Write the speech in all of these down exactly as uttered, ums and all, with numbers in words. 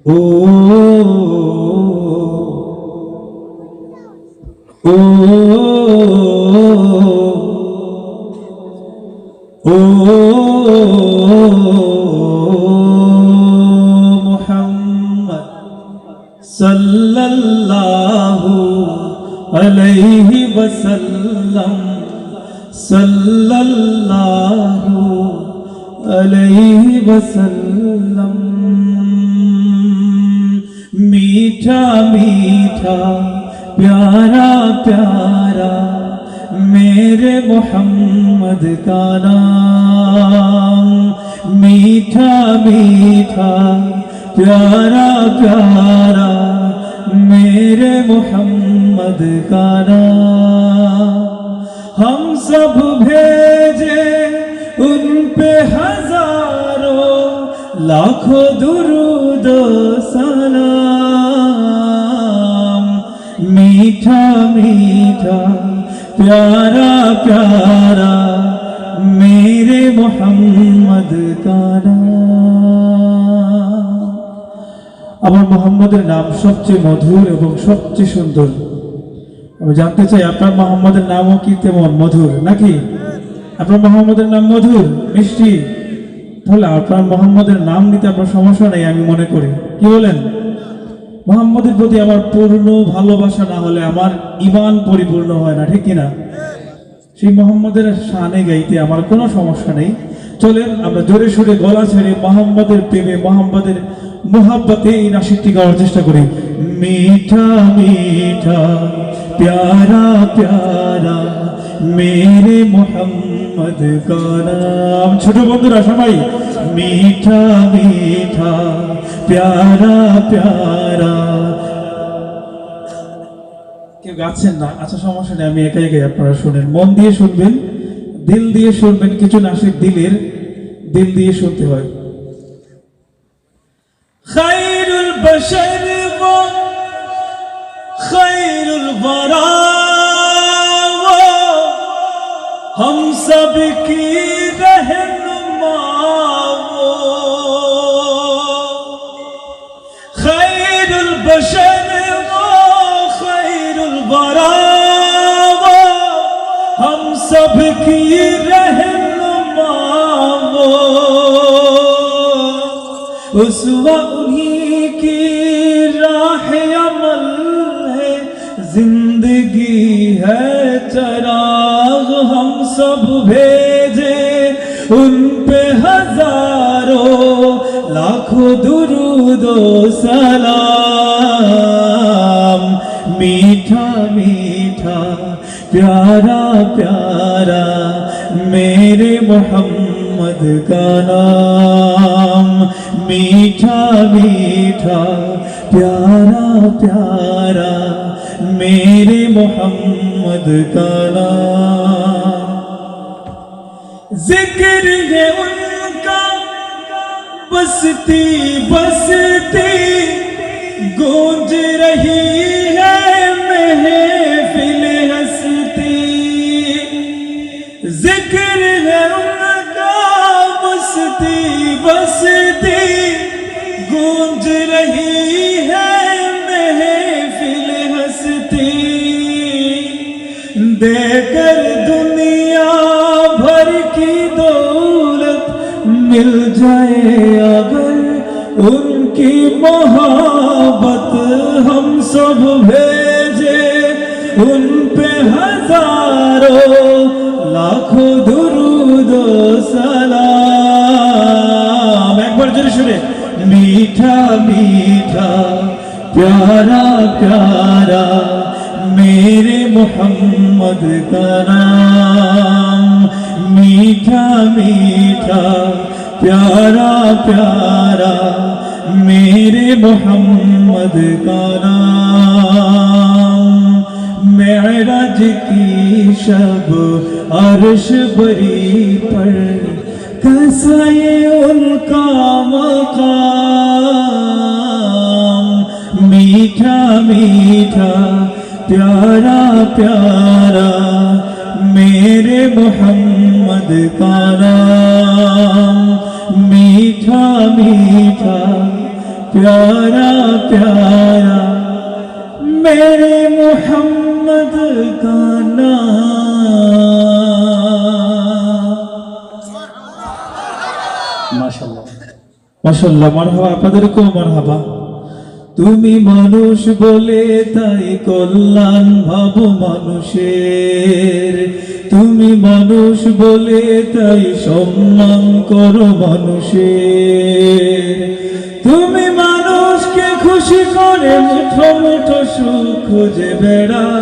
ও, ও, ও মোহাম্মদ সাল্লাল্লাহু আলাইহি ওয়াসাল্লাম, সাল্লাল্লাহু আলাইহি ওয়াসাল্লাম। मीठा मीठा प्यारा प्यारा मेरे मोहम्मद का नाम। मीठा मीठा प्यारा प्यारा मेरे मोहम्मद का नाम। हम सब भेजे उन पे हजारों लाखों दुरूद सलाम। मीठा मीठा प्यारा प्यारा मेरे मोहम्मद का नाम। আমার মোহাম্মদের নাম সবচেয়ে মধুর এবং সবচেয়ে সুন্দর। আমি জানতে চাই, আপনার মোহাম্মদের নামও কি তেমন মধুর নাকি? আপনার মোহাম্মদের নাম মধুর, মিষ্টি? তাহলে আপনার মোহাম্মদের নাম নিতে আপনার সমস্যা নেই, আমি মনে করি। কি বলেন? মোহাম্মদের প্রতি আমার পূর্ণ ভালোবাসা না হলে আমার ঈমান পরিপূর্ণ হয় না, ঠিক কিনা? সেই মোহাম্মদের শানে গাইতে আমার কোনো সমস্যা নেই। চলেন, আমরা জোরে সোরে গলা ছেড়ে মোহাম্মদের প্রেমে, মোহাম্মদের মোহাব্বতে এই নাশিদটি গাওয়ার চেষ্টা করি। मीठा मीठा प्यारा प्यारा मेरे मोहम्मद का नाम। ছোট বন্ধুরা সবাই, मीठा मीठा प्यारा प्यारा। কেউ গাচ্ছেন না? আচ্ছা, সমস্যা নেই, আমি একাই গাই, আপনারা শুনেন, মন দিয়ে শুনবেন, দিল দিয়ে শুনবেন। কিছু নাশিদ দিলের, দিল দিয়ে শুনতে হয়। خیر البشر و خیر الورا، وہ ہم سب کی رہنما، وہ خیر البشر و خیر الورا، وہ ہم سب کی رہنما، وہ اسوہ انہی کی راہ عمل ہے، زندگی ہے چراغ۔ ہم سب بھیجے ان پہ ہزاروں لاکھوں درود و سلام۔ میٹھا میٹھا پیارا پیارا میرے محمد کا نام۔ میٹھا میٹھا پیارا پیارا میرے محمد کا نام۔ ذکر ہے ان کا بستی بستی، گونج رہی ہے محفل ہستی۔ ذکر ہے ان کا بستی بستی، گونج رہی ہے محفل ہستی۔ دے کر دنیا بھر کی دولت مل جائے اگر ان کی محبت، ہم سب بھیجے ان پہ ہزاروں لاکھوں درود و سلام۔ ایک بار زور سے، میٹھا میٹھا پیارا پیارا میرے محمد کا نام۔ میٹھا میٹھا پیارا پیارا میرے محمد کا نام۔ معراج کی شب عرش بری پر کیسا یہ ان کا مقام۔ میٹھا میٹھا پیارا پیارا میرے محمد کا نام۔ میٹھا میٹھا प्यारा प्यारा मेरे मोहम्मद का नाम। মাশাআল্লাহ। মাশাআল্লাহ, মারহাবা, আপনাদেরকেও মারহাবা। তুমি মানুষ বলে তাই কল্যাণ ভাবো মানুষের, তুমি মানুষ বলে তাই সম্মান করো মানুষের। তুমি মানুষকে খুশি করে মুঠো মুঠো সুখ খুঁজে বেড়াও।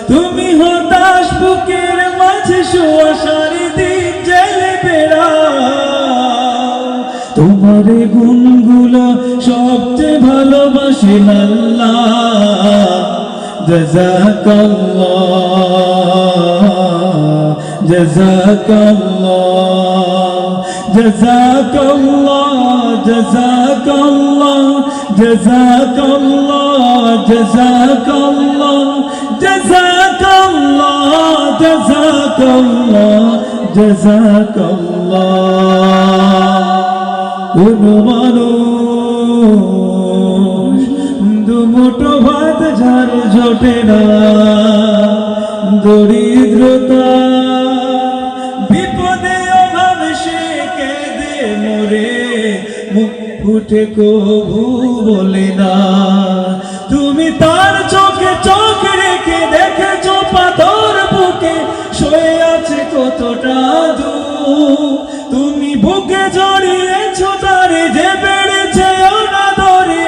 তুমি হতাশ বুকের মাঝে শোয়া সারি দিন জেলে বেড়াও। তোমার এই গুণগুলো সবচেয়ে ভালোবাসেন আল্লাহ। জাযাকাল্লাহ, জাযাকাল্লাহ, জাযাকাল্লাহ, জাযাকাল্লাহ, জাযাকাল্লাহ, জাযাকাল্লাহ, জাযাকাল্লাহ, জাযাকাল্লাহ, জাযাকাল্লাহ। কোন মানুষ দুমুঠো ভাত যার জোটে না, দরিদ্রতা বিপদে অভাবে সে কেঁদে মরে, মুখ ফুটে কবু বলে না। তুমি তার চোখে চোখ রেখে দেখেছো পাথর বুকে সয়ে আছে কতটা দুঃখ। তুমি বুকে জড়িয়েছো তারে যে বেড়েছে অনাদরে,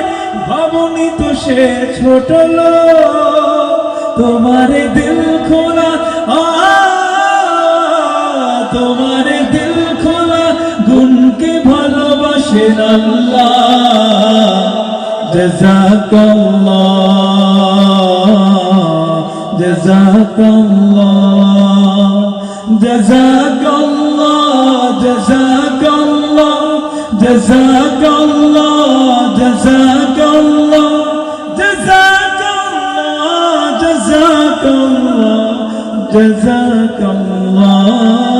ভাবনি তো সে ছোট লোক। তোমার দিল খোলা, আ, তোমার দিল খোলা গুণকে ভালোবাসেন আল্লাহ। জাযাকাল্লাহ, জাযাকাল্লাহ, জাযাকাল্লাহ, জাযাকাল্লাহ, জাযাকাল্লাহ, জাযাকাল্লাহ, জাযাকাল্লাহ, জাযাকাল্লাহ, জাযাকাল্লাহ।